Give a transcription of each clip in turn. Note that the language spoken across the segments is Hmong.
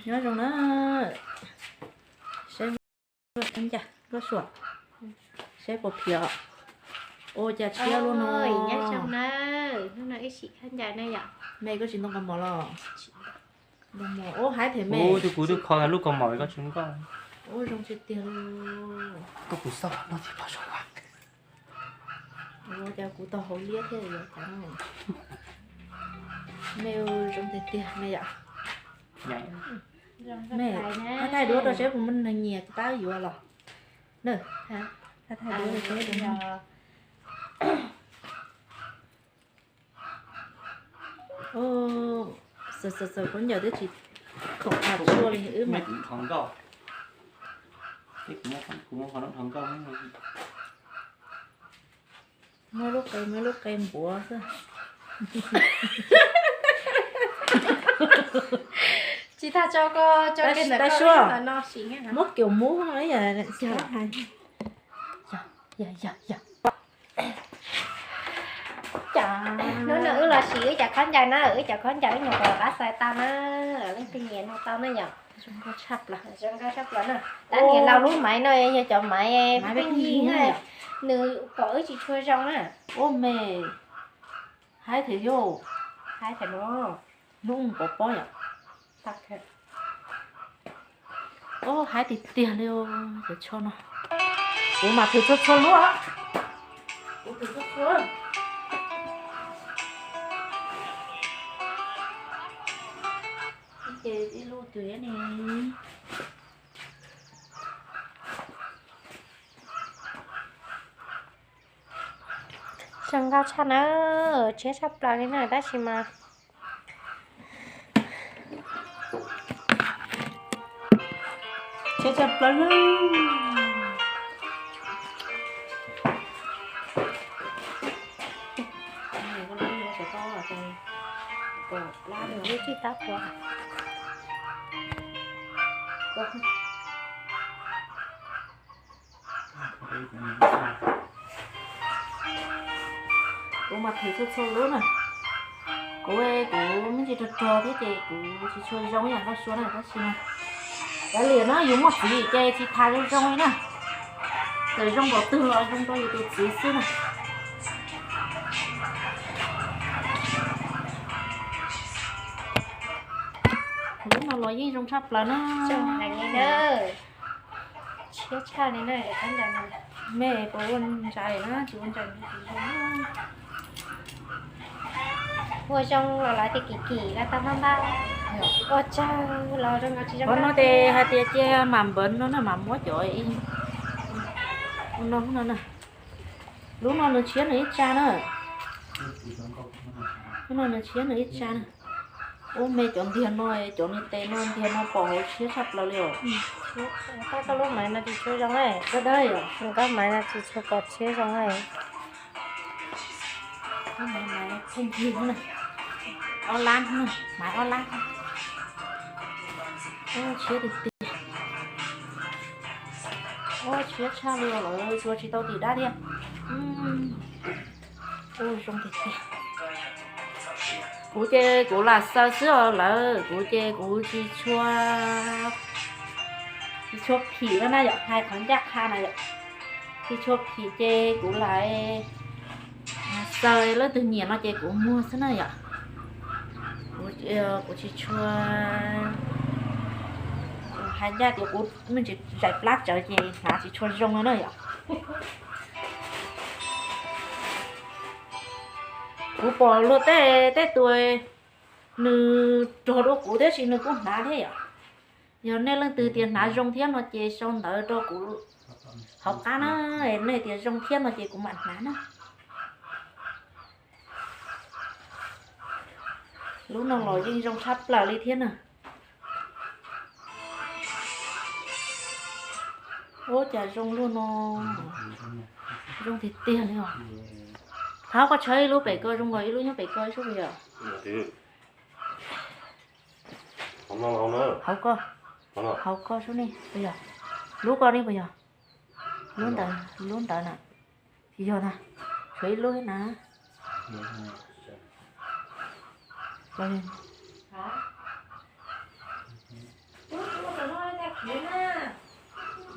Nyob zoo na, saib khaub ncaws Nkauj Suav, saib puas phiv. Ua cas tshiab luaj no. Nyob zoo na, hnub no ib sim khaub ncaws na yom. Me koj tsis ntoo kaus mom los? Ntoo mom, ua haib thiab me. Tus kuv twb kho lub kaus mom koj tsis nkauj. Ua zoo tiag tiag li. Koj kuv xauj no thiaj pom zoo. Ua cas kuv tau hauv liab thiab yuav cas no. Me zoo tiag tiag me yom. Me, thaij duab rau seb puas muaj neeg nyiam tab yuav los. Na, thaij duab rau seb. Xaws xaws xaws khaub ncaws twb tsis khoom qhov tshuaj li wb mas. Muab lub qe, muab lub qe npuav xwb. Tsis tas tso ko, tso ke ntawm ko no sim. Muab kiểu mousse no ib yam hais. Cas hnub no wb los sim wb cov khaub ncaws na, wb cov khaub ncaws wb nyuam qhuav qab xaws tau na, leej twg nyiam no tau na yom. Zoo nkauj tshaj plaws na. Tab niam laus lub maiv no yog cov maiv pib yig na, nws pom wb tsis tshua zoo na. Ua me, haib thiab yom. Haib thiab no. Hnub mus pov pob yom. Ua haib tiag tiag li cov tsho no. Kuv mas thwm txhua txhua lub. Kuv thwm txhua txhua. Ces ib lub twg ne. Zoo nkauj tshaj na, tshiab tshaj plaws li na tab sis mas tshiab tshaj plaws na. Tsis tab puas. Kuv mas thwm txhua txhua lub na. Kuv, kuv me ntsis rog rog thiab ces kuv tsis tshua zoo ib yam Nkauj Suav na tab sis mas kav liam na, yus muaj txiv ces tsis tas zoo zoo li na. Txawm zoo npaum twg los zoo rau yus tus txiv xwb na. Lub no los yeej zoo tshaj plaws na. Tshiab tshaj li na. Me puas ua ntsais na, tsis ua ntsais. Ua zoo los lawv tias kim kim los tau npab npab. Ua tsawg los zoo nkaus tsis zoo. Qhov no ces hais tias cia mam npawv no na, mam muab cov no no na. Lub no nws tshiab nws ib tsa na. Lub no nws tshiab nws ib tsa na. Ub, me cov ntiag no, cov nws tes no ntiag no pom hauv tshiab tshaj plaws li os. Koj lub maiv no tsis tshua zoo, koj dawb os, koj maiv no tsis tshua pom tshiab zoo. Ob lab, maiv ob lab. Tshiab tiag tiag. Ua tshiab tshaj li os, lawv tsuas tsis tau tim dab thiab. Ua zoo tiag tiag. Kuv ces kuv lam xaws xwb os lawv, kuv ces kuv tsis tshua, tsis tshua phim na yom, hais qhov ncaj qha na yom. Tsis tshua phim ces kuv lam xaws, leej twg nyiam no ces kuv muag xwb na yom. Kuv tsis tshua, kuv hais ncaj tias kuv me ntsis zais plab tsawv ces hnav tsis tshua zoo no na yom. Kuv pom luag tej, tej tus nws rog dua kuv tab sis nws kuj hnav thiab yom. Yog nej leej twg tias hnav zoo thiab no ces sau ntawv rau kuv hauv qab na, nej tias zoo thiab no ces kuv mam hnav na. Lub no los yeej zoo tshaj plaws li thiab na. Ub, cas zoo luaj no. Zoo tiag tiag li os. Thov koj tshawb ib lub pem ko, zoo nkaus ib lub nyob pem ko ib sub puas yog? Hauv ko, hauv ko sub ne puas yog? Lub ko ne puas yog? Lub ntawd, lub ntawd na. Tsis yog na, tshuav ib lub na. Ua li,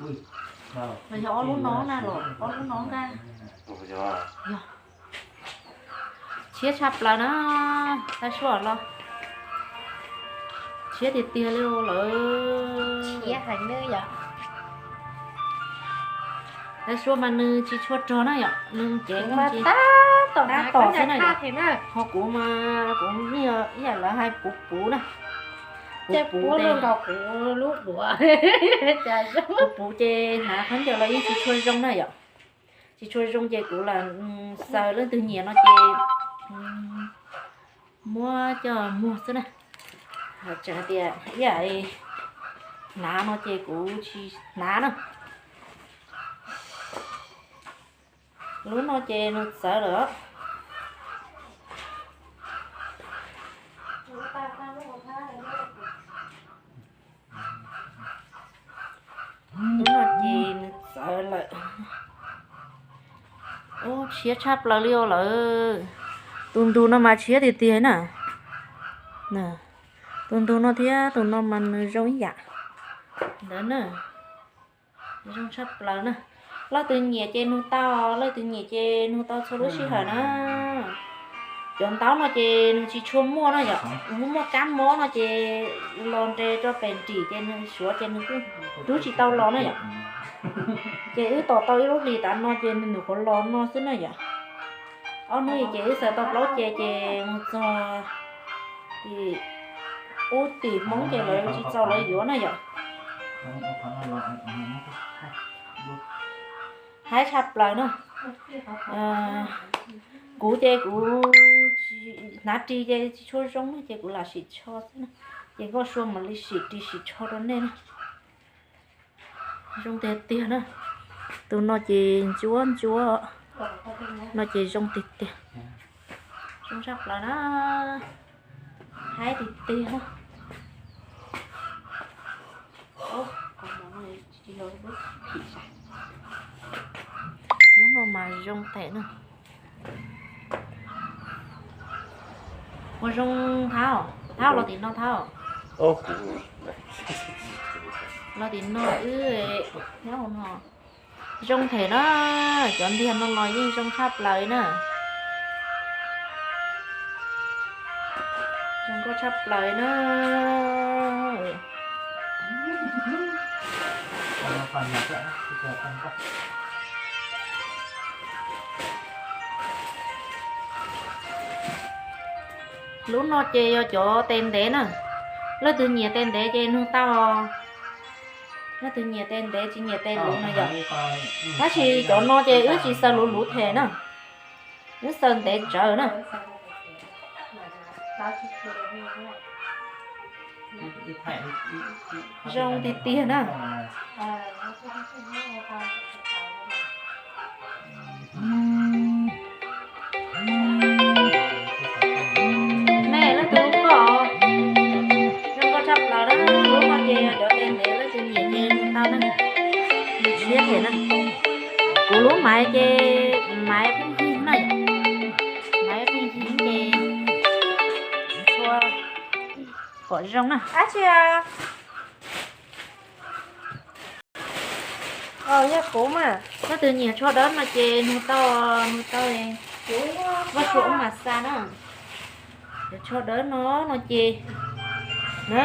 Los yog ob lub no na los ob lub no nqa. Yog. Tshiab tshaj plaws na, tab suab los tshiab tiag tiag li lawm. Tab suab mas nws tsis tshua rog na yom, nws cev tab tom xwb na yom. Ho kuv mas kuv ib yam lawv hais puv puv na. Puv puv, puv puv ces hnav khaub ncaws los yeej tsis tshua zoo na yom. Tsis tshua zoo ces kuv lam xaws, leej twg nyiam no ces muab coj muag xwb na. Tseem hais tias ib yam hnav no ces kuv tsis hnav na. Lub no ces nws txawv lawm. Lub no ces nws txawv lawm. Ub, tshiab tshaj plaws li os lawm. Tus ntug no mas tshiab tiag tiag na. Tus ntug no thiab tus no mas nws zoo ib yam ntawd na. Zoo tshaj plaws na. Leej twg nyiam ces nug tau, leej twg nyiam ces nug tau txhua lub sij hawm na. Cov ntaub no ces nws tsis tshua muaj na yom, nws muaj kab mob no ces los nres rau pem nrim ces nws suav ces nws kuj rub tsis tau los na yom. Ces wb tos tau ib lub hlis tav no ces nws nyuam qhuav los no xwb na yom. Ob hnub ces wb xaws tau plaub ce ces mus txog ub tim Hmoob ces lawv tsis txaus lawv yuav na yom. Haib tshaj plaws na. Kuv ces kuv hnav ris ces tsis tshua zoo na ces kuv lam sim tsho xwb na. Ces Nkauj Sua mam li sim ris sim tsho rau nej na. Zoo tiag tiag na. Tus no ces ntsuab ntsuab, no ces zoo tiag tiag. Zoo tshaj plaws na. Haib tiag tiag na. Lub no mas zoo tes na. Ua zoo Thab, Thab los tim no Thab. Los tim no wb nyob hauv no. Zoo them na, cov ntiag no los yeej zoo tshaj plaws na. Zoo nkauj tshaj plaws na. Lub no ces yog cov tes ntev na. Leej twg nyiam tes ntev ces nug tau. Leej twg nyiam tes ntev tsis nyiam tes luv no yom. Tab sis cov no ces wb tsis xaws luv luv them na. Wb xaws ntev tsawv na. Zoo tiag tiag na. Nej leej twg hlub nkauj, zoo nkauj tshaj plaws na. Lub no ces yog cov tes ntev, leej twg nyiam ces nug tau na. Nws tshiab thiab na. Kuv lub maiv ces maiv pheej yig na. Maiv pheej yig ces tshua pom zoo na. Leej twg nyiam tsho dawb no ces nug tau, nug tau. Vaj Sua Ub Mas Xa na. Cov tsho dawb no, no ces na,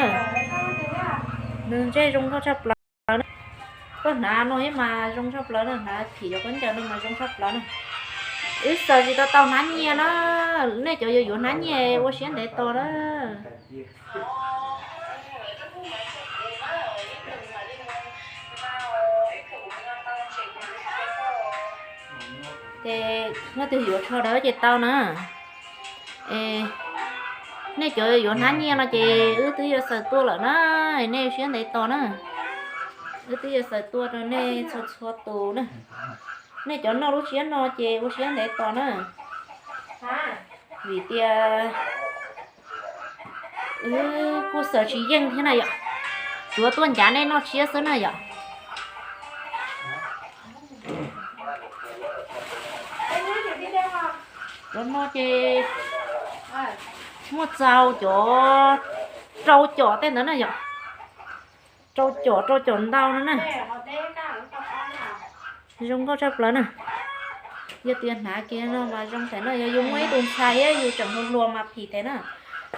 nws ntsej zoo nkauj tshaj plaws na. Koj hnav no ib mas zoo tshaj plaws na, hnav thim cov khaub ncaws no mas zoo tshaj plaws na. Wb xaws tsis tau tau hnab nyiaj na, nej cov yuav yuav hnab nyiaj ua siab ntev tos na. Ces leej twg yuav tsho dawb ces tau na. Nej cov yuav hnab nyiaj no ces wb twb yuav xaws tuaj lawm na, nej ua siab ntev tos na. Wb twb yuav xaws tuaj rau nej txhua txhua tus na. Nej cov noj lub tsiab no ces ua siab ntev tos na. Vim tias wb kuj xaws tsis yeej thiab na yom. Tsuav tuaj ncav nej noj tsiab xwb na yom. Cov no ces muaj txaus cov rau com tej ntawd na yom. Rau com rau com ntau no na. Zoo nkauj tshaj plaws na. Yog tias hnav kiag no mas zoo thiab na, yog yus muaj ib tug ntxhais thiab yus tseem hluas hluas mas phim thiab na.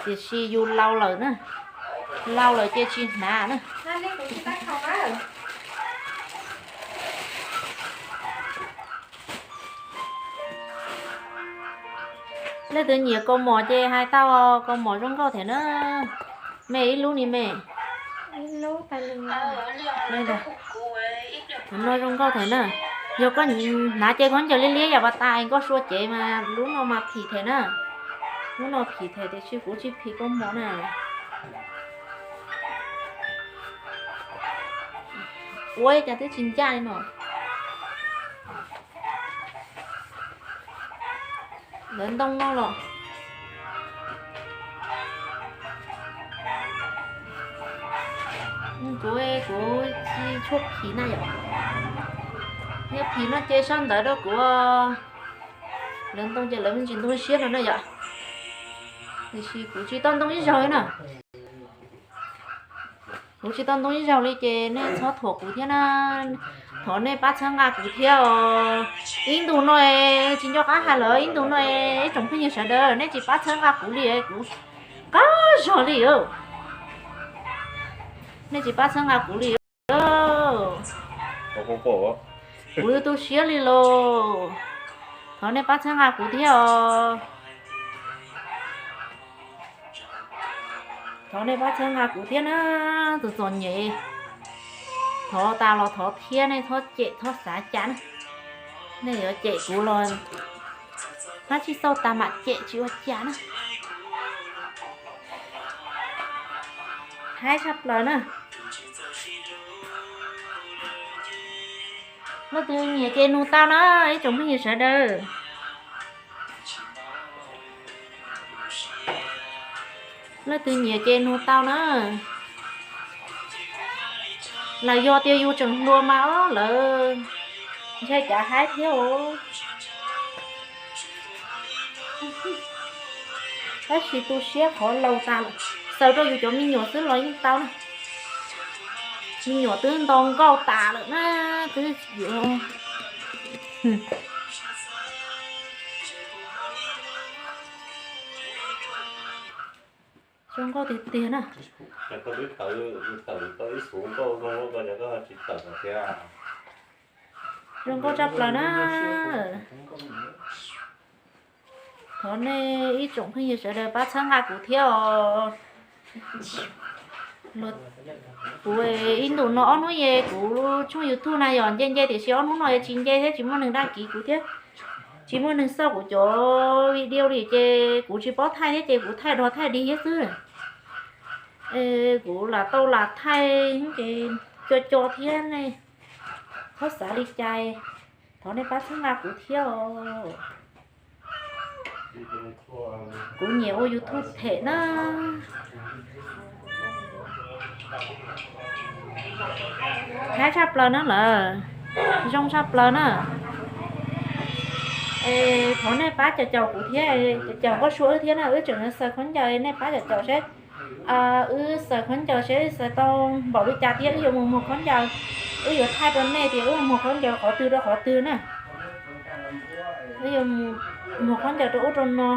Tiam sis yus laus lawm na, laus lawm ces tsis hnav na. Leej twg nyiam kaus mom ces hais tau, kaus mom zoo nkauj thiab na. Me ib lub ni me. No zoo nkauj thiab na. Yog koj hnav ces khaub ncaws liab liab yam pas tas es koj sua cev mas lub no mas phim thiab na. Lub no phim thiab tiam sis kuv tsis phim kaus mom na. Ua cas twb tsis ncaj li no. Lawv ntoo no los. Kuv, kuv tsis tshua phim na yom. Yog phim no ces sau ntawv rau kuv. Lawv ntoo ces lawv me ntsis ntoo siab no na yom. Tiam sis kuv tsis tau ntoo ib zaug li na. Kuv tsis tau ntoo ib zaug li ces nej txhob thuam kuv thiab na. Thov nej pab txhawb nqa kuv thiab os. Ib ntus no tsis nco qab hais lawm, ib ntus no ib tsoom phooj ywg sawv daws nej tsis pab txhawb nqa kuv li kuv qab zog li. Nej tsis pab txhawb nqa kuv li. Kuv tu siab li los. Thov nej pab txhawb nqa kuv thiab os. Thov nej pab txhawb nqa kuv thiab na, tus txom nyem. Thov tas los thov thiab, nej txhob cem txhob xav cas na. Nej yuav cem kuv los hab tsis xauj tas mam cem tsis ua cas na. Haib tshaj plaws na. Leej twg nyiam ces nug tau na, ib tsoom phooj ywg sawv daws. Leej twg nyiam ces nug tau na. Los yog tias yus tseem hluas mas ob lawv ntshai cav haib thiab os. Tab sis tu siab qhov laus tas lawm, xaws rau yus cov me nyuam xwb los yeej tau na. Me nyuam twb nto nkauj tas lawm na, twb yuav zoo nkauj tiag tiag na. Zoo nkauj tshaj plaws na. Thov nej ib tsoom phooj ywg sawv daws pab txhawb nqa kuv thiab os. Kuv ib ntus no ob hnub ye kuv tshooj YouTube na yog nce nce tiam sis ob hnub no tsis nce thiab tsis muaj neeg daj kiv kuv thiab, tsis muaj neeg xauj kuv cov video li ces kuv tsis paub thaij thiab ces kuv thaij dog thaij dig thiab xwb. Kuv lam tau lam thaij ces co co thiab ne, txhob xav li cas, thov nej pab txhawb nqa kuv thiab os. Kuv nyiam ua YouTube them na. Haib tshaj plaws na lawm, zoo tshaj plaws na. Es thov nej pab caum caum kuv thiab, caum caum Nkauj Sua wb thiab na, wb tseem xaws khaub ncaws, nej pab caum caum seb, wb xaws khaub ncaws seb xaws tau npaum li cas thiab wb yuav mus muag khaub ncaws, wb yuav thaij rau nej tias wb mus muag khaub ncaws qhov twg rau qhov twg na. Wb yuav mus muag khaub ncaws rau ub rau no,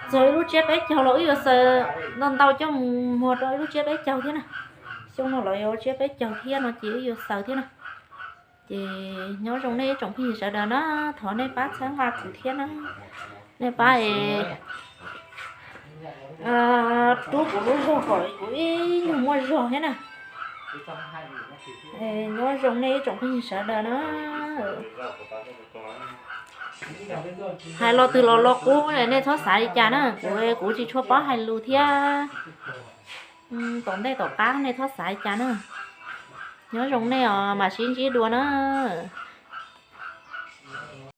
txog ib lub tsiab peb caug los wb yuav xaws ntau ntau coj mus muag rau ib lub tsiab peb caug thiab na. Xyoo no los yuav tsiab peb caug thiab no ces wb yuav xaws thiab na. Ces nyob zoo nej ib tsoom phooj ywg sawv daws na, thov nej pab txhawb nqa kuv thiab na. Nej pab es rub kuv lub zog kom kuv ib nyuag muaj zog thiab na. Nyob zoo nej ib tsoom phooj ywg sawv daws na. Hais lo twg los lo qub, nej txhob xav li cas na, kuv, kuv tsis tshua paub hais lus thiab. Tom ntej tom qab nej txhob xav li cas na. Nyob zoo nej os, mam sib ntsib dua na.